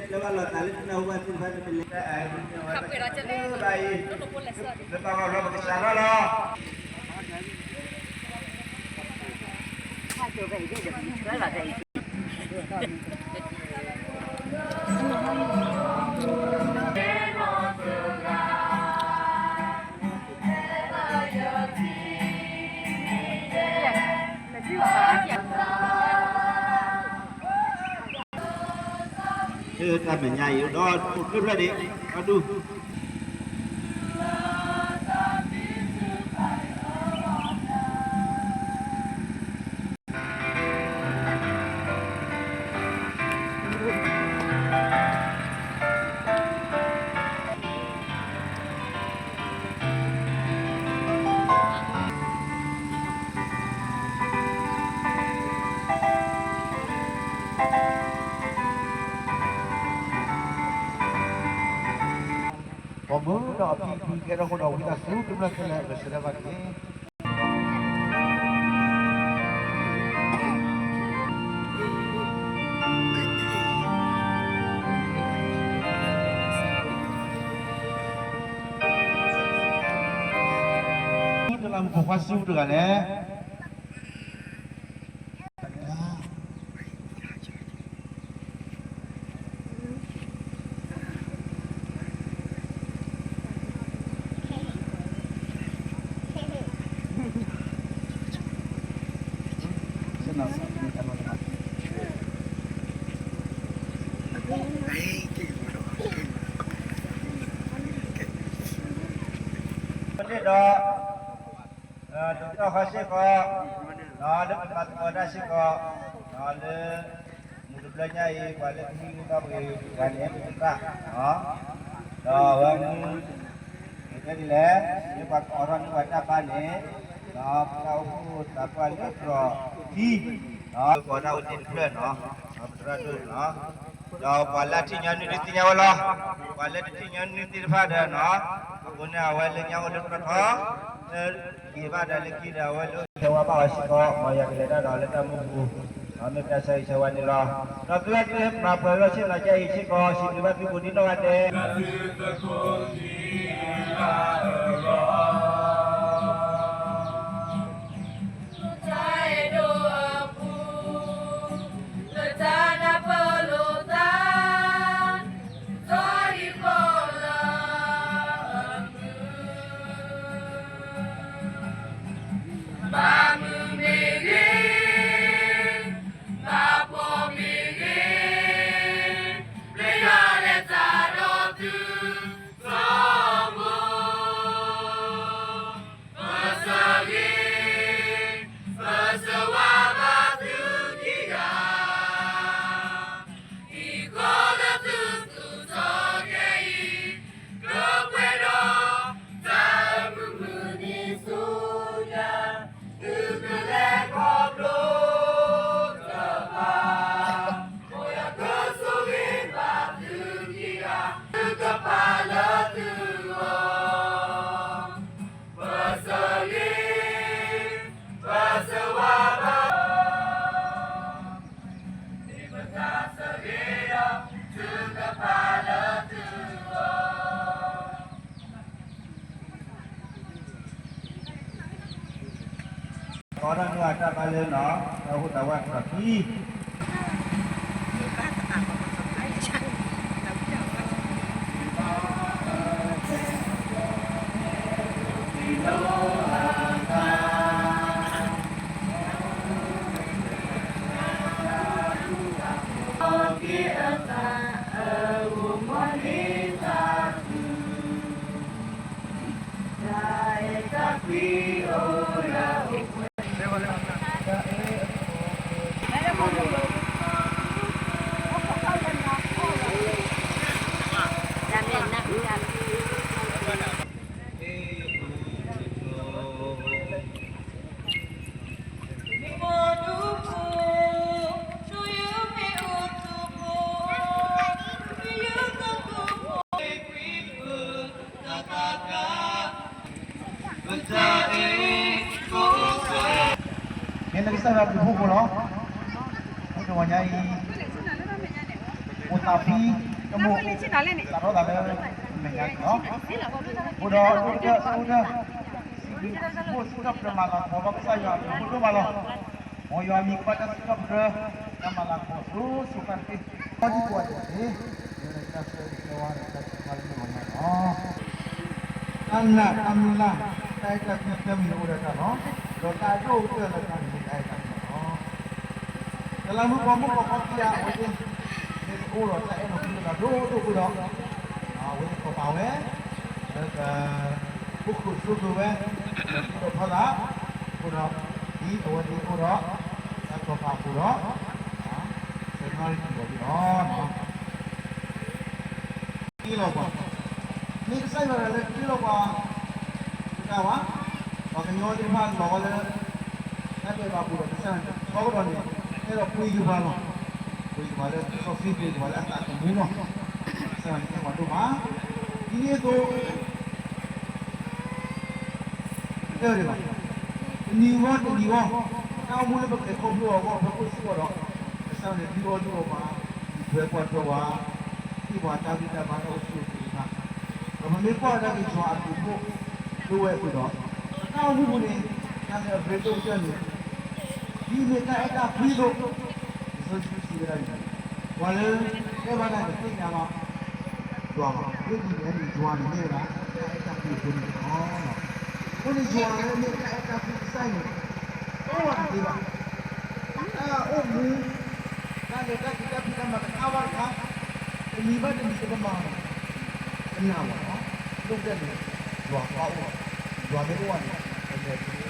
လၢဘၣ်လီၤသးလၢတနၢ်ဟူဘၣ်သ့ၣ်တဖၣ်န့ၣ် ပလဲၤတၢ်အဲၣ်ဒိးန့ၢ်ဝဲတၢ်ကဲဘၣ်အံၤ, လၢဘၣ်ဂီၢ်ဘျီပကစးထီၣ်လီၤ. တၢ်မဲာ်ညါအံၤဒီး အိၣ်ဖျဲၣ်ဖျဲၣ်ဒံး အဒူၣ် ပိာ်မုၣ်ဒီးအဖံဖုကဲထီၣ်ဃိဒီး ဝံသးစူၤကမျၢၢ်ခဲလၢာ် ပဆၢဒၣ်ဘၣ်တက့ၢ်. တလးမူးပိာ်ခွါစုတဂၤလဲၣ်. ဒီး တဘျီဃီစ့ၢ်ကီး လၢပမၤသကိးတၢ်စ့ၢ်ကီး လၢ မုၢ်တဘျီညါအံၤ ပှၤလၢကဟံးန့ၢ်ဘၣ်ပှၤန့ၣ် ပသရၣ် ဒီးအဝဲမူ ကတဲဒ်လဲၣ် လၢပှၤကအိးထီၣ်န့ၢ်ပှၤတၢ်ဘါန့ၣ် ဒီးပတၢ်အိၣ်ဖှိၣ်သးပှၢ်လၢတြီၤခံ ဒီးကအိးထီၣ်အိၣ်တ့ၢ်တဖျၢၣ်နီၤ ပသရၣ်ဒိၣ်နီၤ ဒီးပှၤလၢထံၣ်ညီနုၢ်ဒုးသ့ၣ်ညါဝဲလီၤ. ပှၤလၢတထံၣ်ညီနုၢ်သ့ၣ်တဖၣ်ဒီးနီၤ အဃိန့ၣ်အဝဲလၢညါအိၣ်လၢတြီၤထီ လၢယံာ်ဘၣ်ဒီးလၢခံဒီးအဝဲလၢ ဆၢဝါဘၣ်အီၤစ့ၢ်ကီး မ်ယကလဲၤတၢ်ဒီးလၢတၢ်မူပူၤ မ့ၢ်တၢ်ဆၢဂ့ၤဆၢဝါန့ၣ်လီၤ. ဒီးသုဝဲသ့ၣ်မၤပှဲၤလီၤဆ့ၣ်နီၤကါအံၤစ့ၢ်ကီး စံးဘျုးဘၣ်သုကိးဒံနီၢ်ဂၤဒဲး ဘၣ်မုာ်မ့ၢ်ဂ့ၤ, ဘၣ်ဘီမ့ၢ်ဂ့ၤ, ပယီၤလဲၤတၢ်ဒီးသု သီဘိ, ပဆၢဂ့ၤ, ပဆၢဝါဘၣ်သုခံဂၤ ဟံၣ်ဃီလၢသုသူၣ်ထီၣ်ကဲအံၤ, ကပှဲၤဒီး တၢ်အမုာ်မုာ်န့ၣ်ဆူညါ, သုကလဲၤခီဖျိတဖၣ်, မ်ယကဆိၣ်ဂ့ၤဘၣ်သုခံဂၤ, သုကပာ်လၢသုဂီၢ် ပဆၢဂ့ၤ, ပဆၢဝါဘၣ်, မ့ၢ်ပတၢ်ဆၢဂ့ၤဒီး သုကပာ်လၢသုဂီၢ်. ကအိးထီၣ်န့ၢ်အတၢ်ဘါလၢနီၤ တၢ်အိၣ်ဖှိၣ်သးပှၢ်တြီၤခံ မ့ၢ်လၢကစၢ်ယွၤဘျုးဖှိၣ်ဖိလီၤ. မုၢ်တနံၤညါအံၤ အိၣ်သးဖှံ ကမိၣ် စးထီၣ်သးလၢမဲာ်ညါန့ၣ်လီၤ. အိၣ်ဒီး အိၣ်ဒီး အိၣ်ဒီး စံးဘျုးစံးဖှိၣ်စံးထီၣ်ပတြၢၤမၤလၤကပီၤဘၣ်ကစၢ်ယွၤအဘျုးအဖှိၣ်ဒိၣ်မးလီၤ. မ်ယွၤမံၤကဘၣ်တၢ်စံးထီၣ်ပတြၢၤ တၢ်မၤလၤကပီၤစိၤစိၤဃၣ်တက့ၢ်. အီဒံကိးဂၤဒဲးန့ၣ် မ့ၢ်ဝဲဒၣ်တၢ်ဆၢဂ့ၤဆၢဝါဒီးတၢ်ထုကဖၣ်လၢမုၢ်ဂီၤညါလီၤ. တၢ်နာ်တၢ်မုၢ်လၢ် တၢ်အဲၣ်တၢ်ကွံတၢ်မံၤန့ၣ်အိၣ်ဒီးတၢ်လီၤ. ဒီးတၢ်ဒိၣ်ကတၢၢ်လၢတၢ်န့ၣ်မ့ၢ်တၢ်အဲၣ်တၢ်ကွံလီၤ. တလးမူကီၢ်မုၢ်ကီၢ်ခီပယါအဝဲသ့ၣ် မ့ၢ်အိၣ်ဒီးတၢ်အဲၣ်လီၤကွံလီၤဒိၣ်ဒိၣ်အဃိဒီး အဝဲသ့ၣ်ကီးပာ်ဝဲ လၢက အိၣ်ဃုာ်ဆိးကျၢၤဝဲ လၢထံဒီးဖီလာ် အဃိဒီး ဒ်အဝဲသ့ၣ်အိၣ်ဒီး တၢ်ကီၤပာ်အဃိဒီး ဆဲးနီၣ်ထံၣ်ဘၣ်လီၤ. တ့လီၤပှၤ, မ့ၢ်ကစၢ်ယွၤတဂၤလၢတ့လီၤပှၤ တကးဘၣ်, ပှၤကညီသ့ၣ်တဖၣ်လီၤဝဲလၢ တၢ်ဒဲးဘးပူၤဒီးကစၢ်ယွၤန့ၣ် ထီကဒီးန့ၣ် အဲၣ်ဒိးပှ့ၤက့ၤပှၤလီၤ. ပှ့ၤက့ၤပှၤလၢကစီဆှံပှ့ၤက့ၤပှၤလၢအသးသမူလီၤ. ကစၢ်ယွၤန့ၣ်အဲၣ်ပှၤဒိၣ်မး. ဒ်န့ၣ်အသိး တကဲဒံးဘၣ်, တနံၤဂီၢ်တနံၤဂီၢ် တၢ်အိၣ်မူလၢပကဲခီဖျိအဂီၢ် ဖဲပအိၣ်စ့ၢ်ကီးဒီး ကစၢ်ယွၤန့ၣ် ဒုးအီၣ်ဒုးအီပှၤ, ဒုးပှဲၤပှဲၤပှဲၤပှၤ, ဟ့ၣ်ပှၤတၢ်ဂံၢ်တၢ်ဘါ တၢ်အိၣ်ဆူၣ်အိၣ်ချ့မး, ဒီးပမ့ၢ်ကွၢ်ဝဲဒၣ်က့ၤယွၤအဘျုးအဖှိၣ် ဒိၣ်ဝဲအပူၤဒီး ပတၢ်အိၣ်မူပူၤန့ၣ် တၢ်လၢအရ့ဒိၣ်ကတၢၢ်န့ၣ် ဒ်မ့ၢ်တၢ်အဲၣ်တၢ်ကွံအသိး လံာ်စီဆှံစံးဝဲဒၣ်န့ၣ်, ပှၤလၢ အဲၣ်ဘၣ်တၢ်န့ၣ် သ့ၣ်ညါဘၣ် ယွၤဘၣ်. မ့ၢ်ဒ်န့ၣ်န့ၣ် ယွၤန့ၣ်မ့ၢ်ဝဲဒၣ် တၢ်အဲၣ်တၢ်ကွံအဃိန့ၣ်လီၤ. အဃိန့ၣ် ယွၤလၢမ့ၢ်တၢ်အဲၣ်တၢ်ကွံကစၢ်န့ၣ် တအိၣ်ဝဲတသ့ဘၣ်. တၢ်အိၣ်မူ တၢ်လဲၤတၢ်က့ၤတၢ်ဖံးတၢ်မၤတခါဘၣ်တခါ တနံၤဘၣ်တနံၤကဘၣ်မၤအီၤန့ၣ် ကနၣ်ဝဲလီၤ. ဒိၣ်ကတၢၢ်န့ၣ် ယွၤဘၣ်အိၣ်လီၤ. ယွၤမ့ၢ်အိၣ်ဘၣ်န့ၣ် ပလဲၤ